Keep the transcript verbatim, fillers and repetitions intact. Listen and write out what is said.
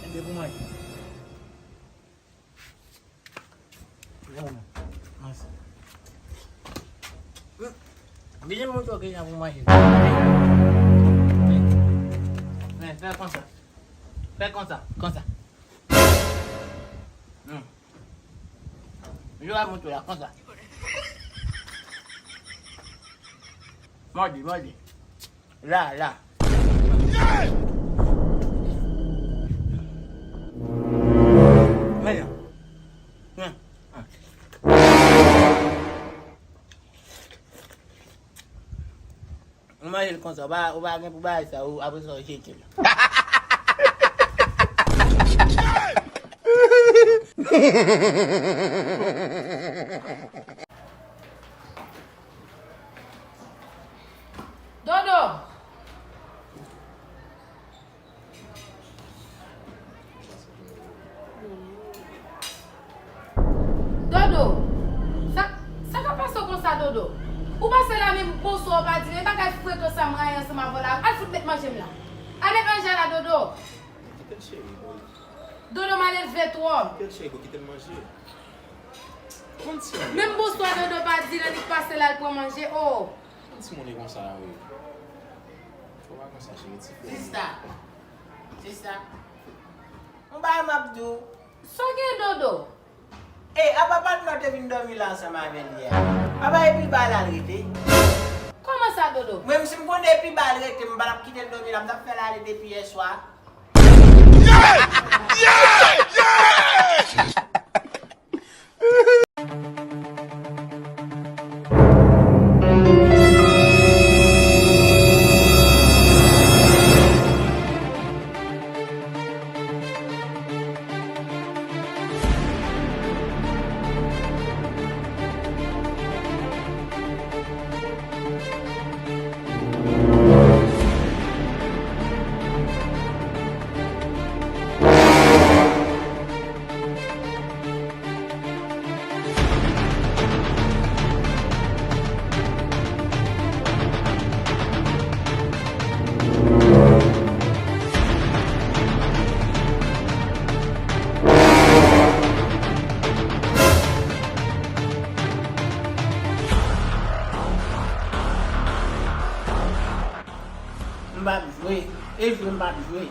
Kenbe pou manje. Yo, mèsi. Hmm. Vini m montre w kijan pou manje. Men, fè konsa. Fè konsa, konsa. Hmm. Yo a montre w la, konsa. Mòde, mòde. La, la. Men, men. Ou manje l konsa, ou pa, ou pa gen pou bagay sa, ou, apre sa, ou jete l. Dodo! Dodo! Sa, sa k ap pase w konsa, Dodo? Ou pase la, menm bonswa ou pa di, men bagay frekan sa m rayi ansanm avè w la. Al fout met manje m la. Al met manje a la, Dodo! Kite l, cheri, bro. Dodo malelve twòp. Kite l, cheri, bro, kite l manje. Ou konn timoun yo. Menm bonswa Dodo pa di, lè li pase la, l pran manje, oh. Ou konn timoun yo konsa, wi. Fò pa konsa, cheri, ti frè. Sista. Sista. Yon bagay m ap di w. Sa w gen, Dodo? E, apa patnè w te vin dòmi la ansanm avè l yè a? Apa e pi ba l al rete? Kòman sa, Dodo? Mwen menm, si m konn e pi ba l rete, m pa t ap kite l dòmi la, m t ap fè l ale depi yè swa. M p ap jwe. E jwe m p ap jwe.